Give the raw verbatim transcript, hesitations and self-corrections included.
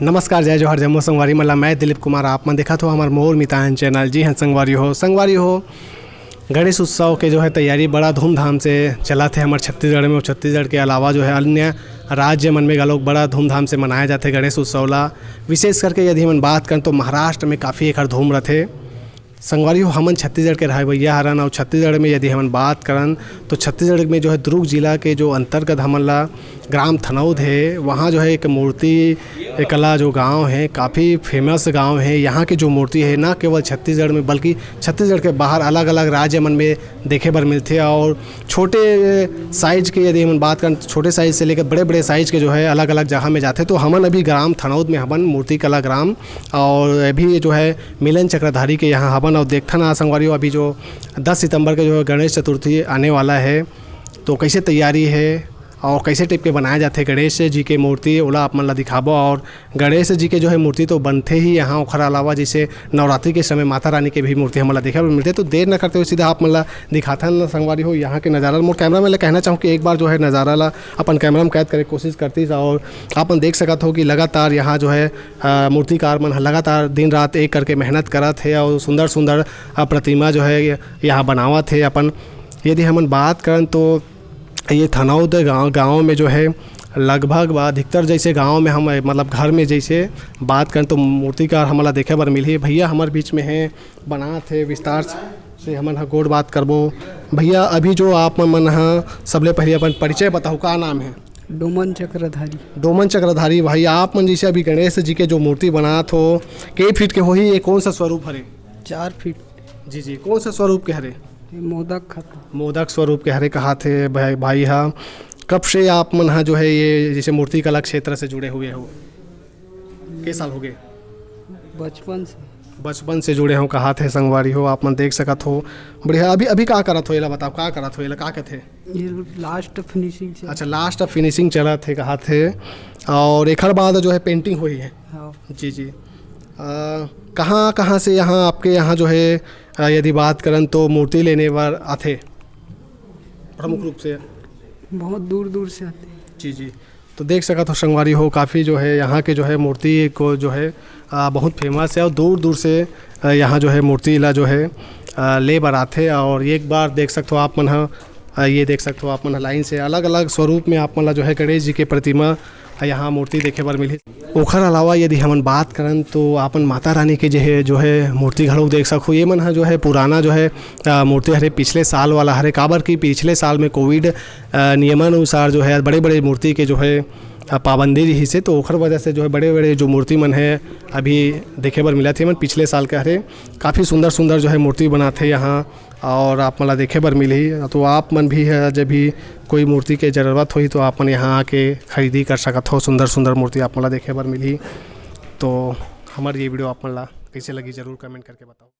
नमस्कार, जय जोहार, जय मोर संगवारी मन ला। मैं दिलीप कुमार, आप मन देखत हो हमर मोर मितान चैनल। जी हाँ संगवारी हो, संगवारी हो, गणेश उत्सव के जो है तैयारी बड़ा धूमधाम से चलत हे हमर छत्तीसगढ़ में। और छत्तीसगढ़ के अलावा जो है अन्य राज्य मन में घलोक बड़ा धूमधाम से मनाया जाथे गणेश उत्सव ला। विशेष करके यदि हमन बात करन तो महाराष्ट्र में काफ़ी एकर धूम रथे। संगवारी हो, हमन छत्तीसगढ़ के रहवइया हरन, और छत्तीसगढ़ में यदि हमन बात करन तो छत्तीसगढ़ में जो है दुर्ग जिला के जो अंतर्गत हमन ला ग्राम थनौद है, वहाँ जो है एक मूर्ति कला जो गांव है, काफ़ी फेमस गांव है। यहाँ के जो मूर्ति है ना केवल छत्तीसगढ़ में बल्कि छत्तीसगढ़ के बाहर अलग अलग राज्य मन में देखे बर मिलथे। और छोटे साइज के यदि हमन बात करन तो छोटे साइज से लेकर बड़े बड़े साइज के जो है अलग अलग जगह में जाथे। तो हमन अभी ग्राम थनौद में हमन, मूर्ति कला ग्राम, और अभी जो है मिलन चक्रधारी के यहाँ हवन। और देखथन ना संगवारी हो, अभी जो दस सितंबर के जो है गणेश चतुर्थी आने वाला है, तो कैसे तैयारी है और कैसे टाइप के बनाए जाथे गणेश जी के मूर्ति, ओला आप मन ला दिखाबो। और गणेश जी के जो है मूर्ति तो बनथे ही यहाँ, ओखर अलावा जैसे नवरात्रि के समय माता रानी के भी मूर्ति हमन ला देखे बर मिलथे। तो देर न करते हुए सीधा आप मन ला दिखाथन संगवारी हो यहाँ के नज़ारा। मोर कैमरा मैन ला कहना चाहूँ कि एक बार जो है नज़ारा ला अपन कैमरा में कैद करे के कोशिश करतीस, और आप मन देख सकत हो कि लगातार यहाँ जो है अ, मूर्तिकार मन ह लगातार दिन रात एक करके मेहनत करत हे और सुंदर सुंदर अ, प्रतिमा जो है ये यहाँ बनावत हे अपन। यदि हमन बात करन तो ये थनौद गाँव, गाँव में जो है लगभग बा अधिकतर जैसे गाँव में हम, मतलब घर में जैसे बात करन तो मूर्तिकार हमन ला देखे बर मिलही। भैया हमर बीच में है, बनात हे, विस्तार से हमन ह गोठ बात करबो। भैया अभी जो आप मन ह सबले पहले अपन परिचय बताओ, का नाम है? डोमन चक्रधारी। डोमन चक्रधारी भाई, आप मन जैसे अभी गणेश जी के जो मूर्ति बनात हो, के फीट के होही, ये कौन सा स्वरूप हरे? चार फीट। जी जी, कौन सा स्वरूप के हरे? ये मोदक खत। मोदक स्वरूप के हरे कहाथे भाई, भाई हा। कब से आप मन हा जो है ये जैसे मूर्ति कला क्षेत्र से जुड़े हुए हो? के साल हो गए? बचपन से। बचपन से जुड़े हो कहाथे संगवारी हो, आप मन देख सकत हो। बढ़िया। अभी, अभी का करत हो, एला बताओ, का करत हो, एला का कथे? ये लास्ट फिनिशिंग चल अच्छा, लास्ट अब फिनिशिंग चलत हे कहाथे। और एखर बाद जो है पेंटिंग होही है। हाँ। जी जी। अ, कहाँ कहाँ से यहाँ आपके यहाँ जो है, अ, यदि बात करन तो मूर्ति लेने बर आथे प्रमुख रूप से? बहुत दूर दूर से आते हैं। जी जी। तो देख सकत हो संगवारी हो, काफ़ी जो है यहाँ के जो है मूर्ति को जो है, अ, बहुत फेमस है और दूर दूर से, अ, यहाँ जो है मूर्ति ला जो है, अ, ले बर आथे। और एक बार देख सकत हो आप मन ह, अ, ये देख सकत हो आप मन ह, लाइन से अलग अलग स्वरूप में आप मन ला जो है गणेश जी के प्रतिमा, अ, यहाँ मूर्ति देखे बर मिलही। ओखर अलावा यदि हमन बात करन तो आपन माता रानी के जे है, जो है मूर्ति घलो देख सकहू। ये मन ह जो है पुराना जो है, अ, मूर्ति हरे, पिछले साल वाला हरे, काबर कि पिछले साल में कोविड, अ, नियमानुसार जो है बड़े-बड़े मूर्ति के जो है, अ, पाबंदी रहिस हे, तो ओखर वजह से जो है बड़े-बड़े जो मूर्ति मन है अभी देखे बर मिलत हे। मन पिछले साल के हरे, काफ़ी सुंदर-सुंदर जो है मूर्ति बनाथे यहाँ। और आप मन ला देखे बर मिलही। तो आप मन भी ह, जब भी कोई मूर्ति के जरूरत होही तो आप मन यहाँ आके खरीदी कर सकत हो। सुंदर सुंदर मूर्ति आप मन ला देखे बर मिलही। तो हमर ये वीडियो आप मन ला कैसे लगी, जरूर कमेंट करके बताओ।